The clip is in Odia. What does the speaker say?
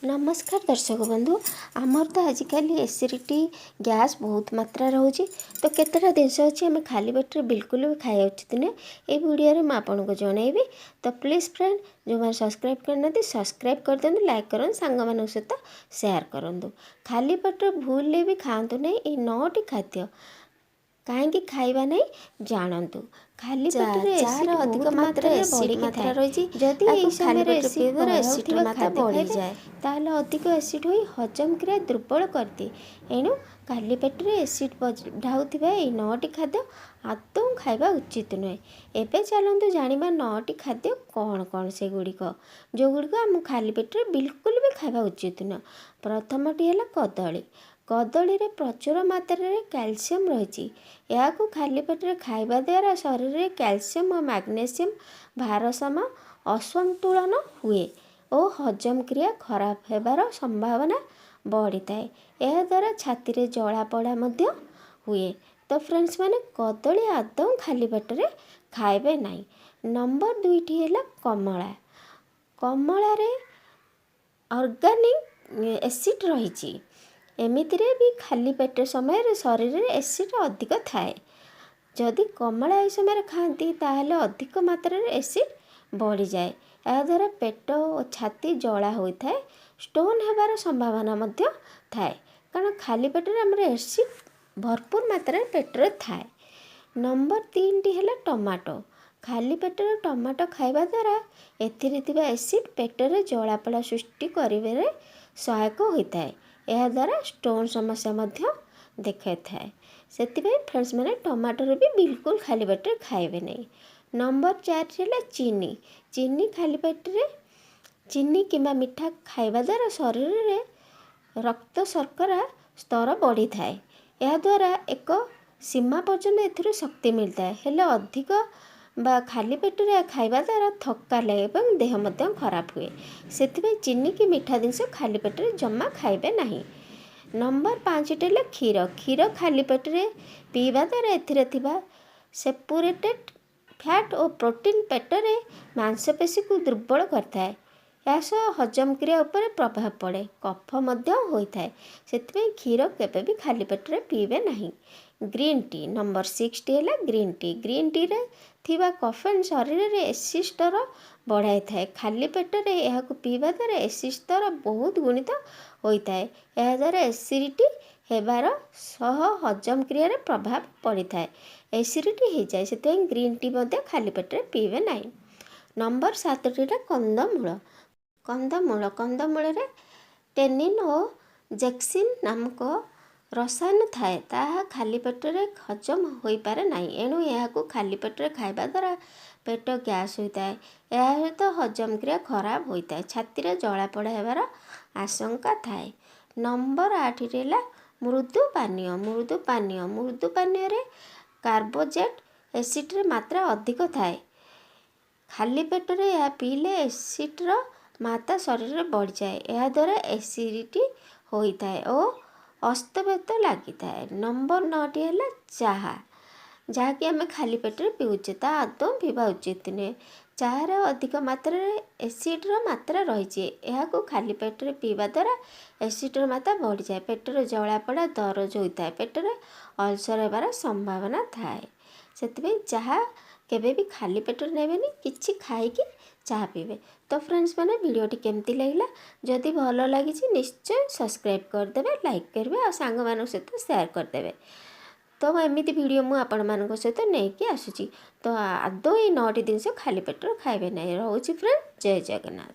ନମସ୍କାର ଦର୍ଶକ ବନ୍ଧୁ। ଆମର ତ ଆଜିକାଲି ଏସିଡ଼ିଟି, ଗ୍ୟାସ୍ ବହୁତ ମାତ୍ରାରେ ରହୁଛି। ତ କେତେଟା ଜିନିଷ ଅଛି, ଆମେ ଖାଲି ପେଟରେ ବିଲକୁଲ ବି ଖାଇବା ଉଚିତ ନୁହେଁ। ଏଇ ଭିଡ଼ିଓରେ ମୁଁ ଆପଣଙ୍କୁ ଜଣାଇବି। ତ ପ୍ଲିଜ୍ ଫ୍ରେଣ୍ଡ, ଯେଉଁମାନେ ସବସ୍କ୍ରାଇବ୍ କରିନାହାନ୍ତି, ସବସ୍କ୍ରାଇବ୍ କରିଦିଅନ୍ତୁ, ଲାଇକ୍ କରନ୍ତୁ, ସାଙ୍ଗମାନଙ୍କ ସହିତ ସେୟାର କରନ୍ତୁ। ଖାଲି ପେଟରେ ଭୁଲରେ ବି ଖାଆନ୍ତୁ ନାହିଁ ଏଇ ନଅଟି ଖାଦ୍ୟ। କାହିଁକି ଖାଇବା ନାହିଁ ଜାଣନ୍ତୁ। ଖାଲି ଚା ପେଟରେ ଚାର ଏସିଡ୍ ଅଧିକ ବହୁତ ମାତ୍ରାରେ ମାତ୍ରାରେ ଏସିଡ୍ ବଢ଼ିକି ମାତ୍ରା ଥାଏ। ରହିଛି। ଯଦି ଏହାକୁ ଏହି ଖାଲି ସମୟରେ ପେଟରେ ଏସିଡ୍ ପିଇବା ଦ୍ୱାରା ଏସିଡ୍ର ବଢ଼ାଉଥିବା ମାତ୍ରା ଖାଦ୍ୟ ଖାଇବେ, ବଢ଼ିଯାଏ। ତାହେଲେ ଅଧିକ ଏସିଡ୍ ହୋଇ ହଜମ କ୍ରିୟା ଦୁର୍ବଳ କରିଦିଏ। ଏଣୁ ଖାଲି ପେଟରେ ଏସିଡ୍ ବଢ଼ାଉଥିବା ଏହି ନଅଟି ଖାଦ୍ୟ ଆଦୌ ଖାଇବା ଉଚିତ ନୁହେଁ। ଏବେ ଚାଲନ୍ତୁ ଜାଣିବା ନଅଟି ଖାଦ୍ୟ କ'ଣ କ'ଣ, ସେଗୁଡ଼ିକ ଯେଉଁଗୁଡ଼ିକ ଆମକୁ ଖାଲି ପେଟରେ ବିଲକୁଲ ବି ଖାଇବା ଉଚିତ ନୁହେଁ। ପ୍ରଥମଟି ହେଲା କଦଳୀ। କଦଳୀରେ ପ୍ରଚୁର ମାତ୍ରାରେ କ୍ୟାଲସିୟମ୍ ରହିଛି। ଏହାକୁ ଖାଲି ପେଟରେ ଖାଇବା ଦ୍ୱାରା ଶରୀରରେ କ୍ୟାଲସିୟମ୍ ଓ ମ୍ୟାଗ୍ନେସିୟମ୍ ଭାରସାମ୍ୟ ଅସନ୍ତୁଳନ ହୁଏ ଓ ହଜମ କ୍ରିୟା ଖରାପ ହେବାର ସମ୍ଭାବନା ବଢ଼ିଥାଏ। ଏହାଦ୍ୱାରା ଛାତିରେ ଜଳାପୋଡ଼ା ମଧ୍ୟ ହୁଏ। ତ ଫ୍ରେଣ୍ଡସ୍ ମାନେ, କଦଳୀ ଆଦୌ ଖାଲି ପେଟରେ ଖାଇବେ ନାହିଁ। ନମ୍ବର ଦୁଇଟି ହେଲା କମଳା। କମଳାରେ ଅର୍ଗାନିକ୍ ଏସିଡ୍ ରହିଛି। ଏମିତିରେ ବି ଖାଲି ପେଟ ସମୟରେ ଶରୀରରେ ଏସିଡ୍ ଅଧିକ ଥାଏ। ଯଦି କମଳା ଏହି ସମୟରେ ଖାଆନ୍ତି, ତାହେଲେ ଅଧିକ ମାତ୍ରାରେ ଏସିଡ୍ ବଢ଼ିଯାଏ। ଏହାଦ୍ୱାରା ପେଟ ଓ ଛାତି ଜଳା ହୋଇଥାଏ, ଷ୍ଟୋନ୍ ହେବାର ସମ୍ଭାବନା ମଧ୍ୟ ଥାଏ, କାରଣ ଖାଲି ପେଟରେ ଆମର ଏସିଡ୍ ଭରପୁର ମାତ୍ରାରେ ପେଟରେ ଥାଏ। ନମ୍ବର ତିନିଟି ହେଲା ଟମାଟୋ। ଖାଲି ପେଟରେ ଟମାଟୋ ଖାଇବା ଦ୍ୱାରା ଏଥିରେ ଥିବା ଏସିଡ୍ ପେଟରେ ଜଳାପୋଡ଼ା ସୃଷ୍ଟି କରିବାରେ ସହାୟକ ହୋଇଥାଏ। ଏହାଦ୍ୱାରା ଷ୍ଟୋନ୍ ସମସ୍ୟା ମଧ୍ୟ ଦେଖାଇଥାଏ। ସେଥିପାଇଁ ଫ୍ରେଣ୍ଡସ୍ ମାନେ, ଟମାଟୋର ବି ବିଲକୁଲ ଖାଲି ପେଟରେ ଖାଇବେ ନାହିଁ। ନମ୍ବର ଚାରି ହେଲା ଚିନି। ଚିନି, ଖାଲି ପେଟରେ ଚିନି କିମ୍ବା ମିଠା ଖାଇବା ଦ୍ୱାରା ଶରୀରରେ ରକ୍ତ ଶର୍କରା ସ୍ତର ବଢ଼ିଥାଏ। ଏହାଦ୍ୱାରା ଏକ ସୀମା ପର୍ଯ୍ୟନ୍ତ ଏଥିରୁ ଶକ୍ତି ମିଳିଥାଏ। ହେଲେ ଅଧିକ ବା ଖାଲି ପେଟରେ ଖାଇବା ଦ୍ୱାରା ଥକ୍କା ଲାଗେ ଏବଂ ଦେହ ମଧ୍ୟ ଖରାପ ହୁଏ। ସେଥିପାଇଁ ଚିନି କି ମିଠା ଜିନିଷ ଖାଲି ପେଟରେ ଜମା ଖାଇବେ ନାହିଁ। ନମ୍ବର ପାଞ୍ଚଟି ହେଲା କ୍ଷୀର। କ୍ଷୀର ଖାଲି ପେଟରେ ପିଇବା ଦ୍ୱାରା ଏଥିରେ ଥିବା ସେପୁରେଟେଡ୍ ଫ୍ୟାଟ୍ ଓ ପ୍ରୋଟିନ୍ ପେଟରେ ମାଂସପେଶୀକୁ ଦୁର୍ବଳ କରିଥାଏ। ଏହା ସହ ହଜମ କ୍ରିୟା ଉପରେ ପ୍ରଭାବ ପଡ଼େ, କଫ ମଧ୍ୟ ହୋଇଥାଏ। ସେଥିପାଇଁ କ୍ଷୀର କେବେ ବି ଖାଲି ପେଟରେ ପିଇବେ ନାହିଁ। ଗ୍ରୀନ୍ ଟି, ନମ୍ବର ସିକ୍ସଟି ହେଲା ଗ୍ରୀନ୍ ଟି। ଗ୍ରୀନ୍ ଟିରେ ଥିବା କଫେନ୍ ଶରୀରରେ ଏସିଡ୍ ସ୍ତର ବଢ଼ାଇଥାଏ। ଖାଲି ପେଟରେ ଏହାକୁ ପିଇବା ଦ୍ୱାରା ଏସିଡ୍ ସ୍ତର ବହୁତ ଗୁଣିତ ହୋଇଥାଏ। ଏହାଦ୍ୱାରା ଏସିଡ଼ିଟି ହେବାର ସହ ହଜମ କ୍ରିୟାରେ ପ୍ରଭାବ ପଡ଼ିଥାଏ, ଏସିଡ଼ିଟି ହେଇଯାଏ। ସେଥିପାଇଁ ଗ୍ରୀନ୍ ଟି ମଧ୍ୟ ଖାଲି ପେଟରେ ପିଇବେ ନାହିଁ। ନମ୍ବର ସାତଟିଟା କନ୍ଦମୂଳ। କନ୍ଦମୂଳ, କନ୍ଦମୂଳରେ ଟେନିନ୍ ଓ ଜେକ୍ସିନ୍ ନାମକ ରସାୟନ ଥାଏ। ତାହା ଖାଲି ପେଟରେ ହଜମ ହୋଇପାରେ ନାହିଁ। ଏଣୁ ଏହାକୁ ଖାଲି ପେଟରେ ଖାଇବା ଦ୍ୱାରା ପେଟ ଗ୍ୟାସ୍ ହୋଇଥାଏ। ଏହା ସହିତ ହଜମ କ୍ରିୟା ଖରାପ ହୋଇଥାଏ, ଛାତିରେ ଜଳାପୋଡ଼ା ହେବାର ଆଶଙ୍କା ଥାଏ। ନମ୍ବର ଆଠଟି ହେଲା ମୃଦୁ ପାନୀୟ। ମୃଦୁ ପାନୀୟ, ମୃଦୁ ପାନୀୟରେ କାର୍ବୋଜେଟ୍ ଏସିଡ଼୍ର ମାତ୍ରା ଅଧିକ ଥାଏ। ଖାଲି ପେଟରେ ଏହା ପିଇଲେ ଏସିଡ଼୍ର ମାତ୍ରା ଶରୀରରେ ବଢ଼ିଯାଏ। ଏହାଦ୍ୱାରା ଏସିଡ଼ିଟି ହୋଇଥାଏ ଓ ଅସ୍ତବ୍ୟସ୍ତ ଲାଗିଥାଏ। ନମ୍ବର ନଅଟି ହେଲା ଚାହା, ଯାହାକି ଆମେ ଖାଲି ପେଟରେ ପିଉଛେ। ତା ଆଦୌ ପିଇବା ଉଚିତ ନୁହେଁ। ଚାହାର ଅଧିକ ମାତ୍ରାରେ ଏସିଡ଼୍ର ମାତ୍ରା ରହିଛି। ଏହାକୁ ଖାଲି ପେଟରେ ପିଇବା ଦ୍ୱାରା ଏସିଡ଼୍ର ମାତ୍ରା ବଢ଼ିଯାଏ, ପେଟରେ ଜଳାପୋଡ଼ା, ଦରଜ ହୋଇଥାଏ, ପେଟରେ ଅଲସର ହେବାର ସମ୍ଭାବନା ଥାଏ। ସେଥିପାଇଁ ଚାହା କେବେ ବି ଖାଲି ପେଟରେ ନେବେନି, କିଛି ଖାଇକି ଚାହା ପିଇବେ। ତ ଫ୍ରେଣ୍ଡସ୍ ମାନେ, ଭିଡ଼ିଓଟି କେମିତି ଲାଗିଲା? ଯଦି ଭଲ ଲାଗିଛି, ନିଶ୍ଚୟ ସବସ୍କ୍ରାଇବ୍ କରିଦେବେ, ଲାଇକ୍ କରିବେ ଆଉ ସାଙ୍ଗମାନଙ୍କ ସହିତ ସେୟାର କରିଦେବେ। ତ ଏମିତି ଭିଡ଼ିଓ ମୁଁ ଆପଣମାନଙ୍କ ସହିତ ନେଇକି ଆସୁଛି। ତ ଆଦୌ ଏଇ ନଅଟି ଜିନିଷ ଖାଲି ପେଟରେ ଖାଇବେ ନାହିଁ। ରହୁଛି ଫ୍ରେଣ୍ଡ, ଜୟ ଜଗନ୍ନାଥ।